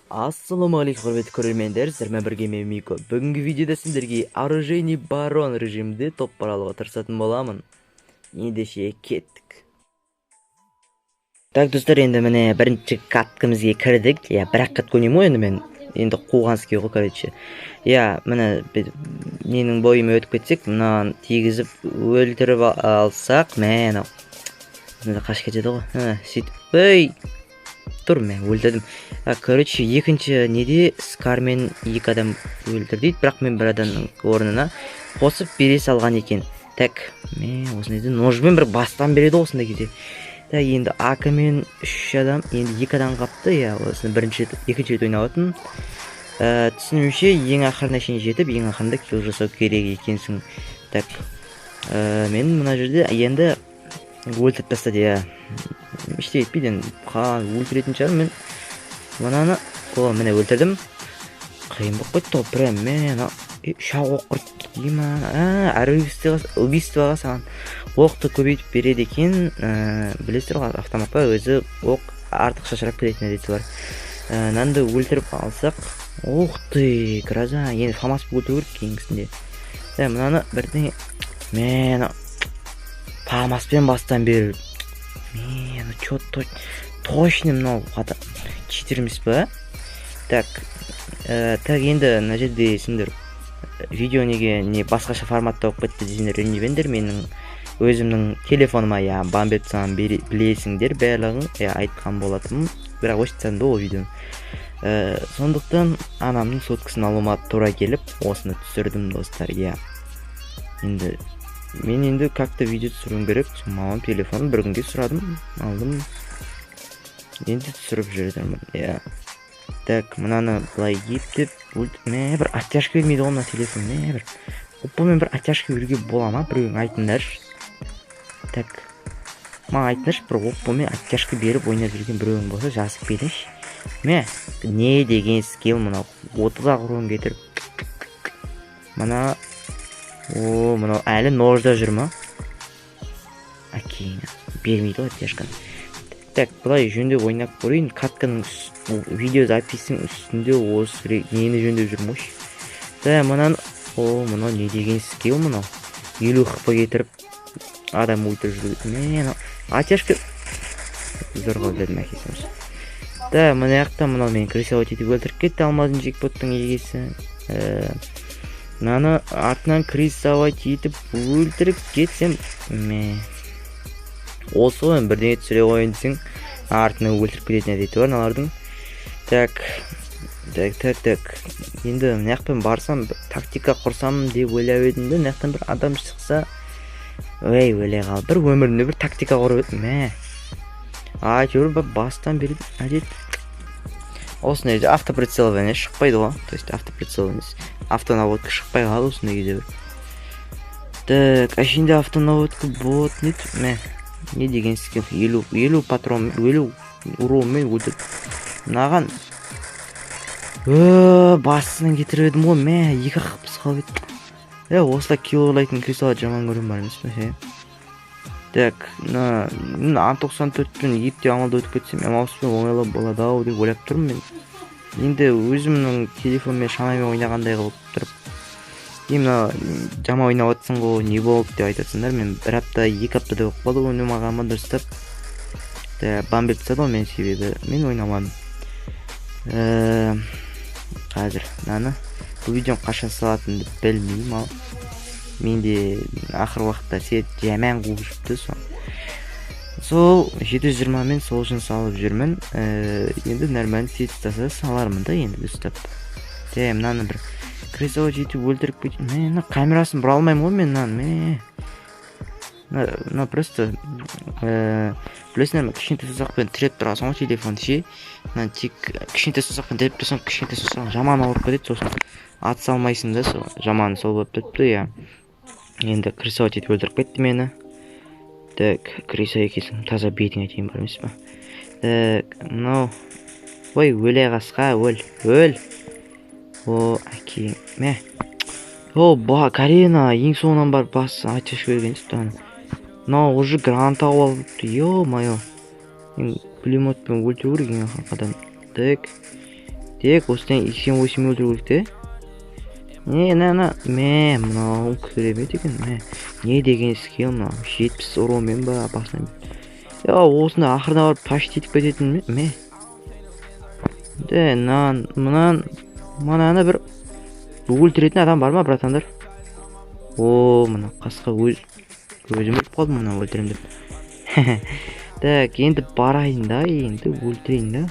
Ассалаумағалейкум, құрметті көрермендер! Сіздермен бірге мен, Мико. Бүгінгі видеода сендерге оружейный барон режимінде топ алуға тырысатын боламын. Ендеше кеттік. Так, достар, енді міне, бірінші каткамызға кірдік. Иә, бір ақ катка ойнаймын ғой енді мен. Енді қуғанский ғой, короче. Иә, міне, ненің бойымен өтіп кетсек, мынаны тигізіп өлтіріп алсақ, мә, анау мына қашып кетеді ғой. Сөйтіп, ей, тұр, мен өлтірдім. Короче, екінші неде скармен екі адам өлтір дейді, бірақ мен бір адамның орнына қосып бере салған екен. Так, мә, осындай ножбен бір бастан береді ғой осындай кезде. Так, енді АК мен үш адам, енді екі адам қалыпты. Иә, осыны бірінші рет, екінші рет ойнап жатырмын. Түсінуімше, ең ақырына шейін жетіп, ең ақырында килл жасау керек екенсің. Так, мен мына жерде енді өлтіріп тастады. Иә, ештеңе етпейді енді, өлтіретін шығармын мен мынаны. О, міне, өлтірдім. Қиын болып кетті ғой прям. Мә, ана үш ақ оқ құртты ма? Әр убийствоға саған оқты көбейтіп береді екен. Білесіздер ғой, автоматқа өзі оқ артық шашырап кететін әдеті бар. Мынаны өлтіріп алсақ, ух ты, гроза. Енді фамас өлтіру керек кейінгісінде. Так, мынаны бірдеңе, мә, ана фамаспен бастан беріп, мә, че точно мынау читер емес па? Так, так, енді мына жерде сендер видео неге не басқаша форматта болып кетті десеңдер, ренжімеңдер. Менің өзімнің телефоныма, иә, бан беріп тастағанын білесіңдер барлығын. Иә, айтқан болатынмын, бірақ өшіріп тастадым да ол видеоны. Сондықтан анамның соткасын алуыма тура келіп, осыны түсірдім, достар. Иә, енді мен енді как то видео түсіруім керек. Сол мамам телефонын бір күнге сұрадым, алдым, енді түсіріп жүрмін. Иә, так, мынаны былай ептеп, мә, бір оттяжка бермейді ғой мына телефон. Мә, бір оппомен бір оттяжка беруге бола ма? Біреуің айтыңдаршы. Так, маған айтыңдаршы, бір оппомен оттяжка беріп ойнап жүрген біреуің болса, жазып кетіңізші. Мә, не деген скилл мынау? 30 ақ урон кетіріп мына. О, мынау әлі ножда жүр ма? Әкеңі, бермейді ғой оттяжканы. Так, былай жөндеп ойнап көрейін. Катканың, видео записьтің үстінде осы нені жөндеп жүрмін ғой. Да, мынаны. О, мынау не деген скилл мынау? 50 хп кетіріп, адам өлтіріп жүр. Мә, анау оттяжка зорға өлтірдім әкесі. Да, мына жақта мынау мені прессовать етіп өлтіріп кетті, алмазный джекпоттың егесі. Мынаны артынан прессовать етіп өлтіріп кетсем, мә, осы ғой енді. Бірдеңе түсіре қояйын десең, артынан өлтіріп кететін әдеті бар мыналардың. Так, так, так, так, енді мына жақпен барсам, бір тактика құрсам деп ойлап едім де, мына жақтан бір адам шықса, ей, өле қал. Бір өмірімде бір тактика құрып едім, мә, әйтеуір бір бастан бері әдет осындай жерде автоприцелывание шықпайды ғой, то есть автоприцел емес, автонаводка шықпай қалды осындай кезде бір. Так, әшейінде автонаводка болатын еді. Мә, не деген скилл? 50 патрон, 50 уронмен өлтіріп мынаған. Басынан кетіріп едім ғой. Мә, екі ақ хпсы қалып еді. Е, осылай килл ұрлайтын крысаларды жаман көремін бар емес пе, ше? Так, мына А 94-пен ептеп амалда өтіп кетсем, М 60-пен оңайлау болады ау деп ойлап тұрмын мен. Енді өзімнің телефонмен шамамен ойнағандай қылып тұрып, е, мына жаман ойнап жатсың ғой, не болды деп айтасыңдар. Мен бір апта, 2 аптадай болып қалды ойнамағаныма дұрыстап. Бан беріп тастады ғой мен, себебі мен ойнамадым. Қазір мынаны, бұл видеоны қашан салатынымды білмеймін. Ал менде ақырғы уақытта сет жаман қуып жүріпті. Сол 720-мен сол үшін салып жүрмін. Енді нормально сет ұстаса, салармын да енді дұрыстап. Те, мынаны бір прессовать етіп өлтіріп кет. Мә, мына камерасын бұра алмаймын ғой мен мынаны. Мә, мына просто, білесіңдер ме, кішкентай саусақпен тіреп тұрасың ғой телефонды ше. Мына тек кішкентай саусақпен тіреп тұрсаң, кішкентай саусағың жаман ауырып кетеді, сосын атыса алмайсың да. Сол жаман сол болып тұрыпты. Иә, енді прессовать етіп өлтіріп кетті мені. Так, крыса екенсің, таза бетіңе тиейін бар емес па? Так, мынау, ой, өле, қасқа, өл, өл. О, әкең, мә. О, ба, Карина ең соңынан барып бас оттяжка берген тіпті. Ана мынау уже граната алып алыпты. Ё мое, енді пулеметпен өлтіру керек ең ақырғы адам. Так. Так, осыдан 88 өлтіру керек те. Не, на, на, мә, мынау керемет екен, мә. Не деген скилл мынау? 70 уронмен ба басынан. Я, осында ақырына барып почти етіп кететін мә. Де, мынаны, мынаны, мынаны бір өлтіретін адам бар ма, братандар? О, мына қасқа өзім өліп қалдым мына өлтірем деп. Так, енді барайын да, енді өлтірейін да.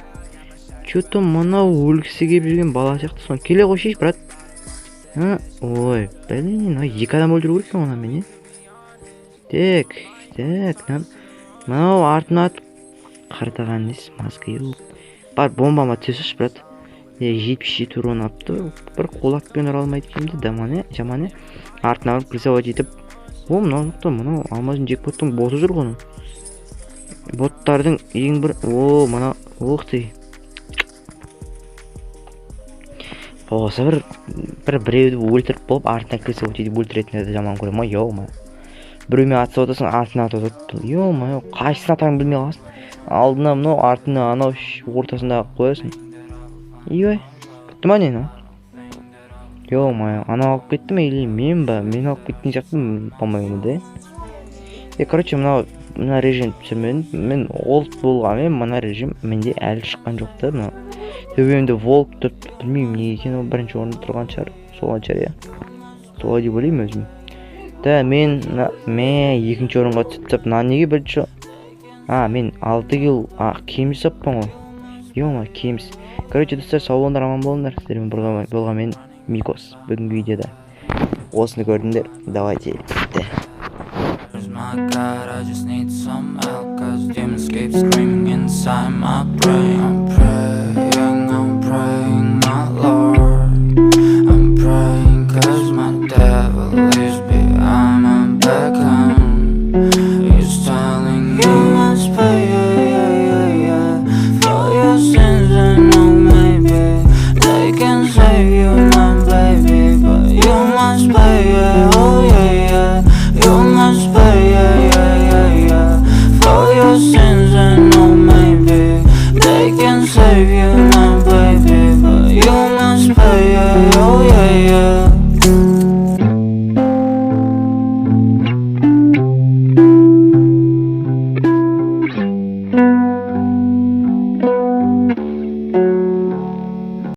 Че-то мынау өлгісі келіп жүрген бала сияқты. Соны келе қойшайшы, брат. А, ой, блин, мынау екі адам өлтіру керек екен оны мен, е? Так, так, мынау артына атып қартаған несі, мозги. Бар, бомбама түсе салшы, брат. Е, 77 урон алыпты. Бір кулакпен ұра алмайды екенмін де, жаман, е, жаман, е. Артына барып прессовать етіп. О, мынау жақта мынау алмазын джекпоттың боты жүр ғой. Боттардың ең бір, о, мына, ух ты. Болса бір біреуді өлтіріп болып, артынан прессовать етіп өлтіретіндерді жаман көремін ғой, ё. Біреумен атысып отырсың, артынан атып отырады. Ё-моё, қайсысын атарыңды білмей қаласың. Алдына мынау, артына анау, ортасында қоясың. Ой, бітті ма, не мынау? Ё-моё, анау алып кетті ме или мен ба? Мен алып кеткен сияқтымын, по-моему, да? Е, короче, мынау мына режим түсірмедім. Мен олд болғанмен мына режим менде әлі шыққан жоқ та. Мынау төбемде волк деп білмеймін неге екенін, ол бірінші орында тұрған шығар, солай шығар, иә. Солай деп ойлаймын өзім. Да, мен мә, екінші орынға түсіп тастап, мына неге бірінші? А, мен 6 килл, а, кем жасаппын ғой. Ё-моё, кеміс. Короче, достар, сау болыңдар, аман болыңдар. Сіздермен болған мен Микос. Бүгінгі видеода осыны көрдіңдер. Давайте, бітті. My God, I just need some help, 'cause demons keep screaming inside my brain.